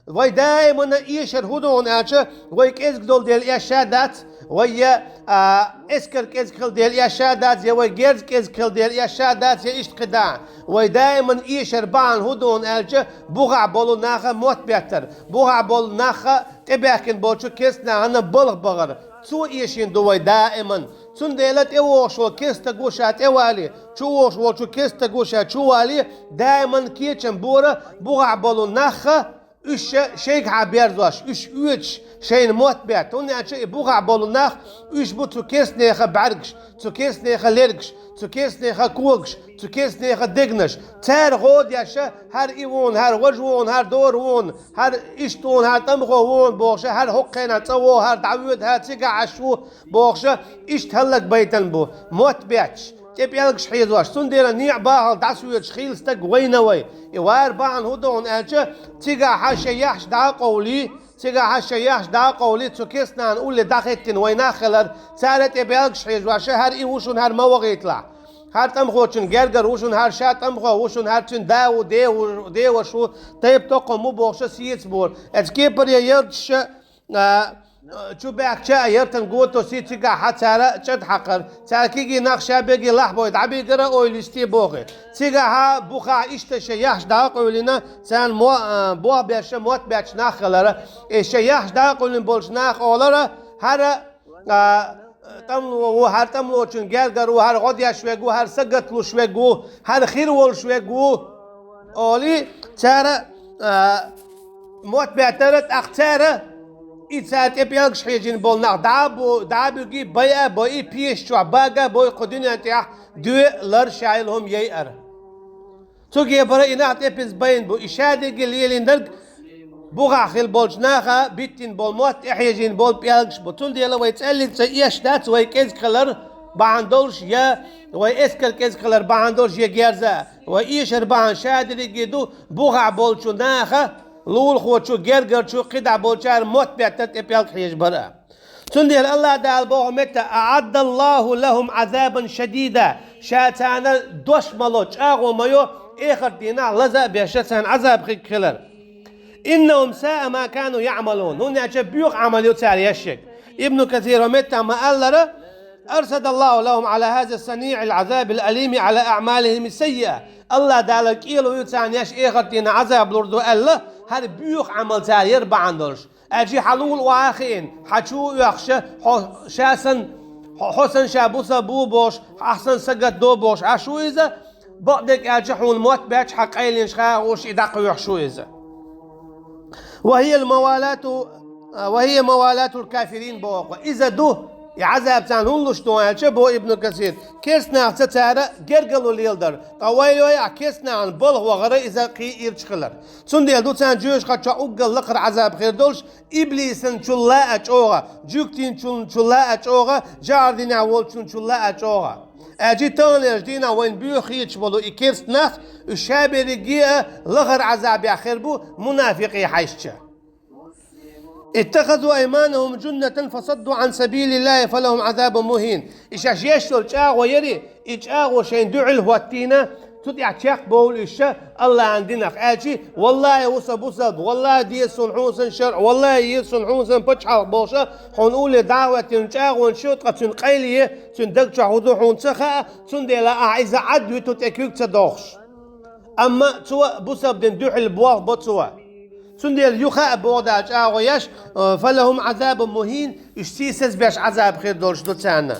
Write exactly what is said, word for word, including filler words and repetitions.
Вай даимана эшар хӀун ду хьуна аьлча, вай кӀезиг долу дела эшша дац, вай я, а, эскар кӀезиг хила дела эшша дац, я вай герз кӀезиг хила дела эшша дац, я иштта кхидӀа. Вай даимана эшар бахьана хӀун ду хьуна аьлча, бухахь болу наха мотт беттар, бухахь болу наха тӀебаьхкина болчу керста нахана балха бахар. Цо эшийна ду вай даиман. Цундела тӀевогӀуш волу керста стаг ву ша тӀевалий, чувогӀуш волчу керста стаг ву ша чувалий, даиман кечам бора бухахь болу наха, уьш ша шайгахьа берзош, уьш оьцуш, шайна мотт бетта. ХӀунда аьлча и бухахь болу нах, уьш бу цу керста нехан бӀаьргаш, цу керста нехан лергаш, цу керста нехан когаш, цу керста нехан дегнаш. Цара гӀо деш, хӀара и ву хьуна, хӀара важа ву хьуна, хӀара дора ву хьуна, хӀара иштта ву хьуна, хӀара тӀамхо ву хьуна бохуш, хӀара хӀокху хенахь цӀа вогӀу, хӀара дӀавоьду, хӀара цигахь Ӏаш ву бохуш, иштта хӀаллакбайтан бу, мотт бетташ, тӀе пӀелгаш хьийзош. Цундела некъ бахьалла дӀасавоьдуш хийла стаг вайна вай. И вар бахьана хӀун ду хьуна аьлча, цигахь шайн яххьаш дӀа а къовлий, цигахь шайн яххьаш дӀа а къовлий, цу керста нахана улле дӀахӀиттина вай нах хилар, цара тӀе пӀелгаш хьийзош, хӀара и ву шуна, хӀара ма вахийталахь. ХӀара тӀамхочун гергара ву шуна, хӀара ша тӀамхо ву шуна, хӀара цуьнан да ву, де ву, деваш ву, тайп-токхам ву бохуш сийца бора. Эцу кепаре ярташ, а, чу баьхкича а яртан гото сий цигахь цара чӀад хьакхар. Цара кегий нах ша берриге лахьбой дӀабигара, ойла йисте бохий. Цигахь бухахь иштта шайн яххьаш дӀа а къовлина, царна мо-, а, болх беш, мотт бетташ нах хилара. И шайн яххьаш дӀа а къовлина болчу наха олара, хӀара, а, тӀамло ву, хӀара тӀамлочун гергара ву, хӀара гӀо деш верг ву, хӀара сагатдеш верг ву, хӀара хир волуш верг ву, олий, цара, а, мотт беттара, тӀаккха цара, и цара тӀе пӀелгаш хьийжина болу нах дӀа а бу-, дӀа а буьгий, байа а бойий, пеша чохь бага а бой, кху дуьнен тӀехь доьалар, шайла хӀума яйар. Цу кепара и нах тӀепиза байна бу, и шадерриге лелийнарг бухахь хилла болчу наха биттина болу мотт, тӀехьежийна болу пӀелгаш бу. Цундела вай цӀеллица эш дац вай кӀезиг хилар бахьана долуш, я вай эскар кӀезиг хилар бахьана долуш, я герза. Вай эшар бахьана шадерриге ду, бухахь болчу наха, лулахочу, гергарчу, кхидӀа болчара мотт беттар, тӀе пӀелг хьежа бара. Цундела Аллах Дала боху метта: «АӀаддаллаху лахум Ӏазабан шадида», ша царна дош ма ло, чӀагӀо ма йо, эхарт дийнахь лаза а беш царна Ӏазаб хиг хилар. «Иннахум саа ма кану яъмалун», хӀунда аьлча боьха Ӏамал ю цара еш ерг. Ибну Касира метта ма-аллара: «Арсадаллаху лахум Ӏала хаза саниъил Ӏазабил алими Ӏала аъмалихим саййиа». Аллах Дала кӀело ю царна еш эхарт дийнахь Ӏазаб лур ду аьлла, хӀара боьха Ӏамал цара яр бахьана долуш. Аьлча хьан лула охьа а хиъна, хьан чу а оьхуш, хьо ша санна, хьо, хьо санна ша бусалба ву бохуш, ахь санна сагатдо бохуш Ӏаш ву иза, бакъдерг аьлча хьуна мотт бетташ, хьан къайленаш хьа а хууш, и дӀакхоьхьуш ву иза. «Ва хия мавалату, ва хия мавалатул кафирин», боху. Иза ду, и Ӏазаб царна хӀунда луш ду аьлча, бо Ибну Касир, керста нахаца цара гергарло леладар, ткъа вай лоья керста нахана балха вахара иза кхин ирча хилар. Цундела ду царна жоьжахати чохь уггар лакхара Ӏазаб хир долуш, иблисанчул а чӀогӀа, жуьгтинчул, чул а чӀогӀа, жӀар динехь волчунчул а чӀогӀа. Аьлча таханлерчу дийнахь вайна боьха хеташ болу и керста нах, уьш ша берриге а лахара Ӏазабехь хир бу мунафикъий хьаьжча. «Иттахазу айманахум жуннатан фасадду Ӏан сабилиллахи фалахум Ӏазабун мухин». И шаьш еш йолу чӀагӀо яри, и чӀагӀо шайн дуьхьал хӀоттийна, цу тӀехь чекхбовлу уьш ша Аллахьан динах. Аьлчи: «Валлахи, ву сан бусалба, валлахи, деза суна хьуна сан шарӀ, валлахи, еза суна хьуна сан пачхьалкх», бохуша, хьуна улле дӀа а хӀоьттина чӀагӀонаш ю, ткъа цуьнан къайле, цуьнан даг чохь хӀун ду хьуна ца хаьа, цундела ахь иза Ӏад виту тӀе куьг ца дохуш. Амма цо бусалба дин дуьхьал болх бо цо. Цундела юха а боху Дала чӀагӀо еш, «Фалахум Ӏазабун мухин», уьш сийсаз беш Ӏазаб хир долуш ду царна.